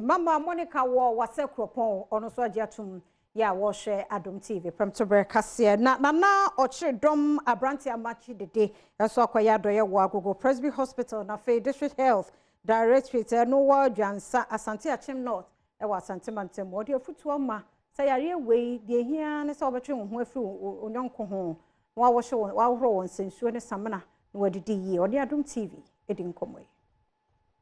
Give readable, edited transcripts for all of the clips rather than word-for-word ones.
Mama Monica wɔ Wase Kuropɔn, ɔno nso agye atom yɛ a wɔrehwɛ Adom TV. Prɛmtoberɛ kaseɛ na Nana ɔkyere dɔm aberante amakye dede nso akɔyɛ adɔeɛ wɔ Agogo Presby Hospital na afei District Health Directorate ɛno wɔ Dwansa Asante Akyem North ɛwɔ Asante Mantam. Wɔde afutuo ama sɛ yareɛ wei deɛ ehia ne sɛ wɔbɛtwe wɔn ho afiri wɔn yɔnko ho na wɔawohyɛ wɔn wɔahohoro wɔn nsa nsuo ne samina na wɔadidi yie. Ɔne Adom TV di nkɔmmɔ yi.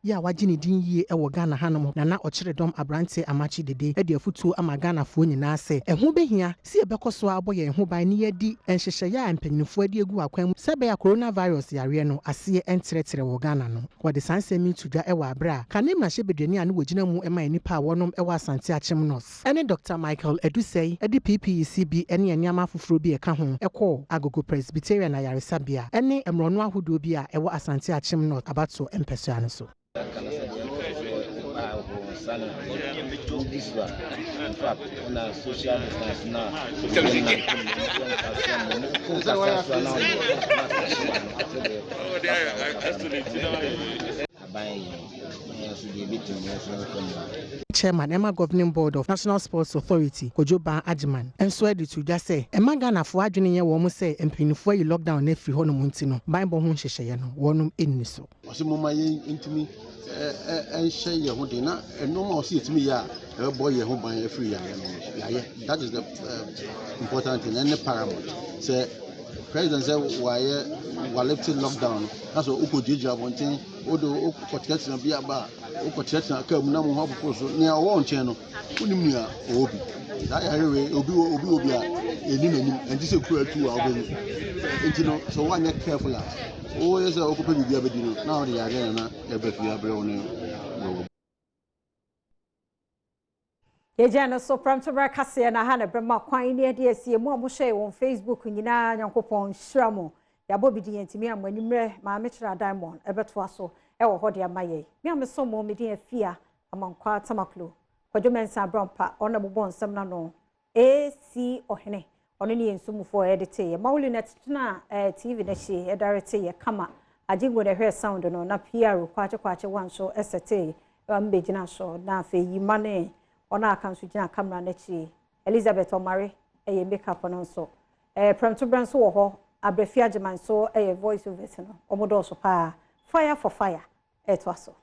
Yɛ a wagye ne din yie wɔ Ghana hanom na na ɔkyere dɔm aberanteɛ Amakye Dede de afutuo ama Ghanafoɔ nyinaa sɛ ɛho bɛhia sɛ yɛbɛkɔ so ara abɔ yɛn ho ban na yɛadi nhyehyɛeɛ a mpanyinfoɔ de agu akwan mu sɛ ɛbɛyɛ a coronavirus yareɛ no aseɛ ntrɛtrɛ wɔ Ghana no. Wɔde saa nsɛm yi to dwa wɔ aberɛ a kane mmarahyɛbadwani a na wɔgyina mu ma nnipa a wɔnom wɔ Asante Akyem North, ne Dɔkta Michael Adusei de PPEC bi ne nneɛma afoforɔ bi a ɛka ho kɔɔ Agogo Presbyterian Ayaresabea ne mmorɔno ahodoɔ bi a ɛwɔ Asante Akyem North abatoɔ mpɛsoa no so. Chairman ɛma Governing Board of National Sports Authority, Kojo Baa Agyeman, nso de to dwa sɛ ɛmma Ghanafoɔ adwene nyɛ wɔn sɛ mpanyinfoɔ ayi lockdown no afiri hɔnom nti no banbɔ ho nhyehyɛeɛ no wɔnom nni so. Ɔse momma yɛntumi nhyɛ yɛn ho den na nneɛma a ɔse yɛtumi yɛ a ɛbɛbɔ yɛn ho ban afiri yareɛ no ho yɛayɛ. That is the important thing, ɛne paramount. Sɛ president sɛ wayɛ walifte lockdown no na sɛ wokɔgyinagyina abɔnten wode wokɔtenatena bi aba a wokɔtenatena kaa mu na mo ho apoporo so nea ɔwɔ nkyɛn no wonim nea ɔwɔ bi saa yare wei obi wɔ obi wɔ bi a ɛni n'anim ɛnti sɛ kura tu a wobɛhu nti no sɛ woanyɛ careful a woyɛ sɛ wokɔpɛ biribi abɛdi no na wode yareɛ na na ɛbɛ fie abrɛ wo ne wɔ. Yɛgya no so prɛmtoberɛ kaseɛ na ha na ɛbɛma kwan ne ɛde asie mu a mohyɛ wɔn Facebook nyinaa. Nyankopɔn nhyira mo. Yɛabɔ bi din yɛntumi ammɔ anwummerɛ. Maame kyerɛ Diamond ɛbɛtoa so ɛwɔ hɔ de ama yɛn. Me a meso mo medin Afia Amankwa Tamaklo. Kwadwo Mensah Abrɔmpa ɔno na bobɔ nsɛm no ano. AC Ɔhene ɔno ne yɛn nsomfoɔ a yɛde te yɛ. Mauli na tena TV n'akyi ɛdare te yɛ kama. Agyengo na ɛhwɛ sound no na PR kwakye kwakye wa nso ɛsɛte mbɛgyina so na afei yima ne ɔno aka nso gyina camera n'akyi. Elizabeth Omare ɛyɛ makeup no nso. Prɛmtoberɛ nso wɔ hɔ. Abrɛfi Agyeman nso ɛyɛ voice overs no. Ɔmo dɔɔso paa. Fire for fire ɛtoa so.